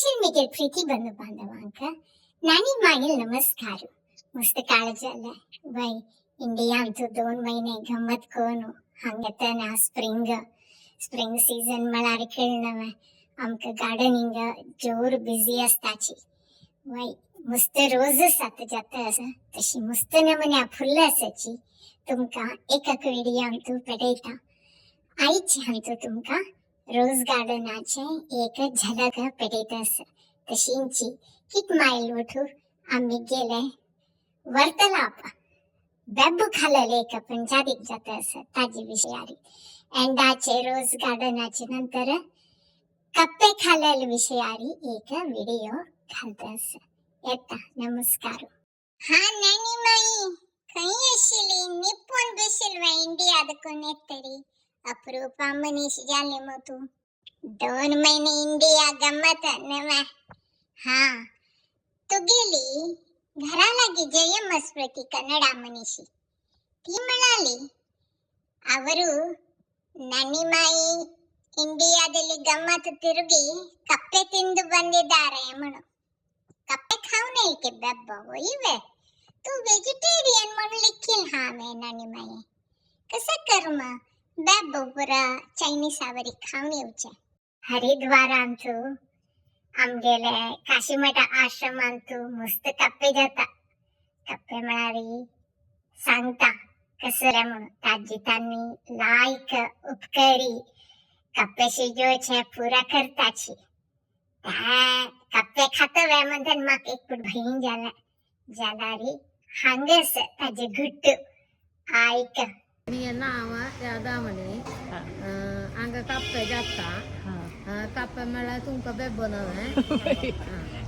Social media Preeti बंधू बांधवांक नानी मागील नमस्कार. मस्त काळ जालाय वय इंडियांत 2 महिने गम्मत कोनु हांगा येतना स्प्रिंग स्प्रिंग सीझन म्हळ्यार खेळनवे आमकां गार्डनिंग जोर बिझी आसताची. वय मस्त रोजस आतां जाता आसा तशी मस्त नमुन्या फुलां आसाची. तुमकां एक एक व्हिडियो हांव पेटयता. आयज हांव तुमकां रोज गार्डनाचे एक झलक पेटयता आसा. तशींची कित मायल उठू आमी गेले वर्तलाप बेब्बू खालेले एक पंचायतीक जाता आसा ताजे विशयारी एंडाचे रोज गार्डनाचे नंतर कप्पे खालेले विशयारी एक व्हिडिओ घालता आसा. येता, नमस्कार. हा नानी माई, खंय आशिल्ली? निपून बशिल्ले इंडिया देखून येतरी अप्रूपा मनीस जाले मग तूं. 2 महिने इंडिया गम्मत नव्या. हा तुगेली घरा लागी जयम्मा स्मृती कन्नडा मनीषी ती म्हणाली ಅವರು ನನ್ನಿಮಾಯಿ ಇಂಡಿಯಾದಲ್ಲಿ ಗಮ್ಮತ್ತು ತಿರುಗಿ ಕಪ್ಪೆ ತಿಂದು ಬಂದಿದ್ದಾರೆ म्हणून. कप्पे खाऊ नये की बेब्बो इवे तू व्हेजिटेरियन म्हणून लिखील. हा मे नानी कसं कर्म बेब्बो पुरा चायनीस आवरी खाऊन येवचे. हरिद्वारांतू आमगेले काशीमठ आश्रमांतू मस्त कप्पे जाता. कप्पे म्हळ्यार सांगता कसं म्हणून ताजी तांणी लायक उपकरी कप्पे शिजोवचे पुरा करताची. त्या कप्पे खातवे म्हणून म्हाका एक भंय जाला जाल्यार हांगास ताजे गुट्टू आयक. नाव राधामणी. हांगा कप्पे जाता. कप्पे म्हळ्यार तुमकां बेब्बो नवें.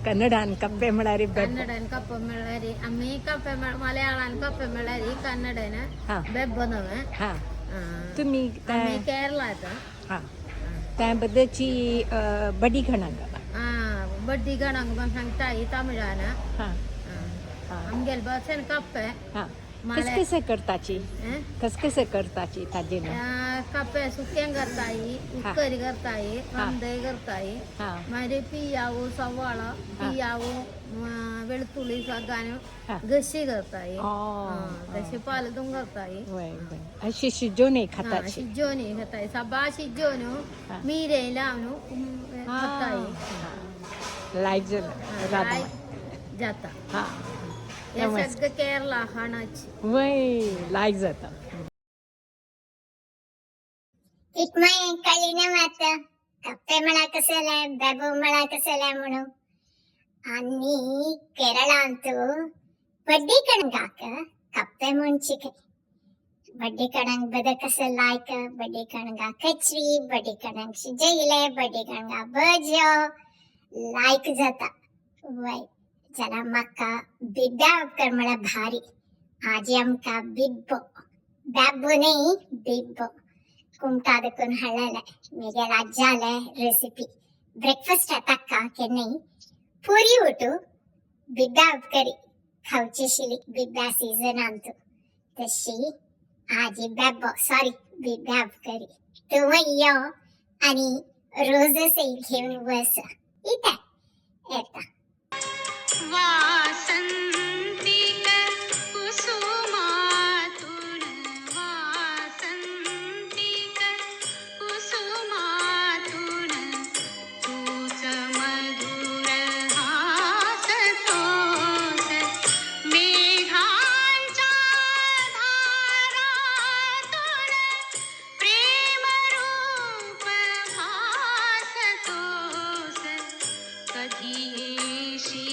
कन्नडान कप्पे म्हळ्यार बेब्बो. कन्नडन कप्पे म्हळ्यार आमी कप्पे मलयाळान कप्पे म्हळ्यार कन्नडन बेब्बो नवें. तुमी आमी केरळात. हा त्या बद्दलची बडी गणांग. बड्डी गणांग पण सांगताय तमिळान. हा हा आमगेले बसेन कप्पे. हा कस कसं करताची? कस कसं करताची ताजे? कप्पे सुकें करताय, उक्करी करताय, रंदय करताय. मागीर पियावू സവാള പിയാವು വെളുത്തുള്ളി സഗാനും गशी करताय. तशी पालतून करताय. वय वय अशी शिजोवणी खाताची. शिजोनी खाताय सबा शिजोन मिरे लावन खाताय. लायक जालें राधा. जाता. हे सगळं केरला खाणाची. वय लायक जाता. इतमाय कळ्ळी ना आता कप्पे म्हळ्यार कसले बेबो म्हळ्यार कसले म्हणून. आणि केरळांतू बड्डी कणगाक कप्पे ಮುಂಚಿಕೆ बड्डी कणंग बद कसं लायक बड्डी कणगा कचरी बड्डी कणंग शिजयले बड्डी कणगा भज्यो लायक जाता. वय जाल्यार म्हाका बिब्ब्या उपकर म्हळ्यार भारी. आजी आमकां बिब्बो बेब्बो न्ही बिब्बो कुमटा देखून हाडलेले मेगेल आज्याले रेसिपी ब्रेकफास्ट ताका केन्नाय पुरी उठू बिब्ब्या उपकरी खावची आशिल्ली बिब्ब्या सिजनांत. तशी आजी बेब्बो सॉरी बिब्ब्या उपकरी. तूं यो आनी रोजस घेवन बस इता येता. वासंतिक कुसुमातून वासंतिक कुसुमातून तूच मधुर हासतोस मेघांच्या धारातून प्रेमरूप भासतोस कधी येशील.